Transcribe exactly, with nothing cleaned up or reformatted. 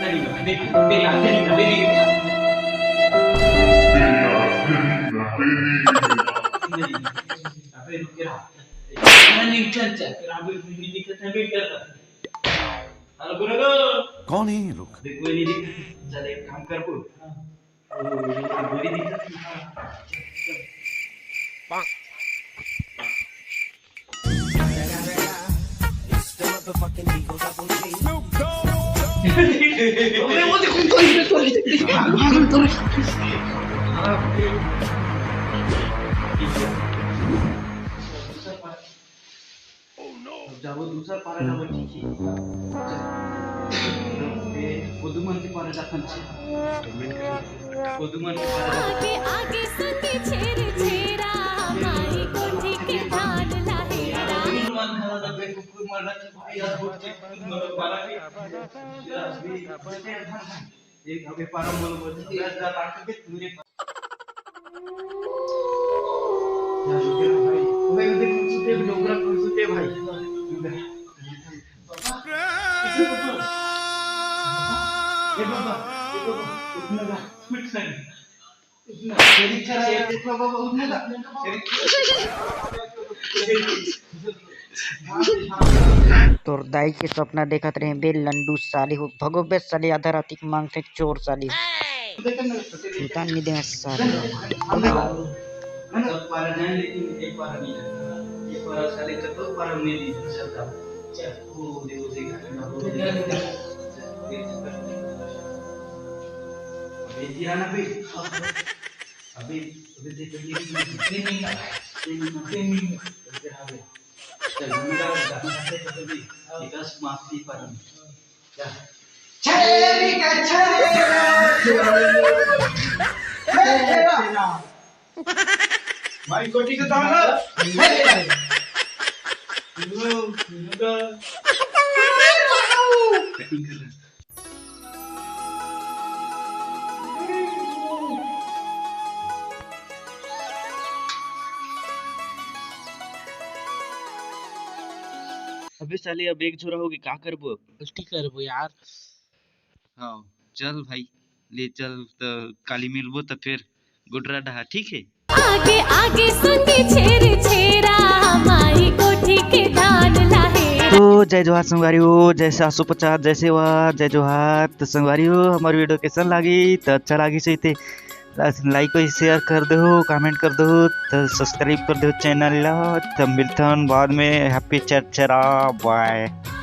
नहीं, नहीं, नहीं, नहीं, नहीं, नहीं। अबे रुक के रहा। नहीं, चल, चल, फिर अभी नहीं दिखता है, वेट करता। हेलो, गुरु। कौन है ये लोग? अबे कोई नहीं दिखता। चल, एक काम कर, बोल। हाँ। वो, वो, वो, वो नहीं दिखता। हाँ, चल, चल। अबे वो देखो, तो इधर, तो इधर। भाग, भाग, तो। अब जाबो दूसर पारा जाबो, ठीक है। चल। ए, वो दुमन के पारा जाथन छे। वो दुमन के पारा जाथन। आगे, आगे संगी छेर छेरा, माई कोठी के धान ला हेरा। दुमन खड़ा रख दे, कुकुर मर रहा है, भाई, यार, बहुत कुकुर मर रहा है। यार, अभी, अभी, अभी, एक अबे पारा बोलो, बोलो, दस हजार लाख के मेरे पास। यार, रुक ना भाई। अबे, उधर कुछ सुते, डोकरा कुछ सुते भाई। उधर। ए बाबा, ए बाबा, उठना का, उठना। उठना। शेरी चला, शेरी चला, बाबा, उठना का। शेरी। तोर दाई के सपना देखत रहे बे लंडू साले हो, भगो बे साले, आधा राती के मांगथे चोर साले। सुता नहीं देंगे साले। सब पारा जाए, लेकिन एक पारा नहीं जाता। एक पारा साले चप्पल पारा में नहीं चलता। चल, वो दे, वो दे, वो दे। अबे, ये आना बे। अबे, अबे, देख, ये नहीं, ये नहीं, ये नहीं, ये नहीं। चल, हम लोग जाते हैं, तो भी विकास माफी पर हम। जा। छेरी का छेरा। छेरा। भाई, कोठी के ताला। Cutting कर रहा है। अबे साले, अब एक झोरा होगे, का करबो अब? उल्टी करबो यार। हाँ, चल भाई, ले चल, त काली मिलबो, त फिर गोडरा डहा, ठीक है? आगे आगे संगी छेर छेरा, माई कोठी के धान ला हेरा। तो जय जोहार संगवारी हो, जय सासू पचास, जय सेवा, जय जोहार। तो संगवारी हो, हमर video कैसन लागी? तो अच्छा लागी सही थे like और share कर दो, comment कर दो, तो subscribe कर दो channel ला। तो मिलथन बाद में। Happy चरचरा, bye।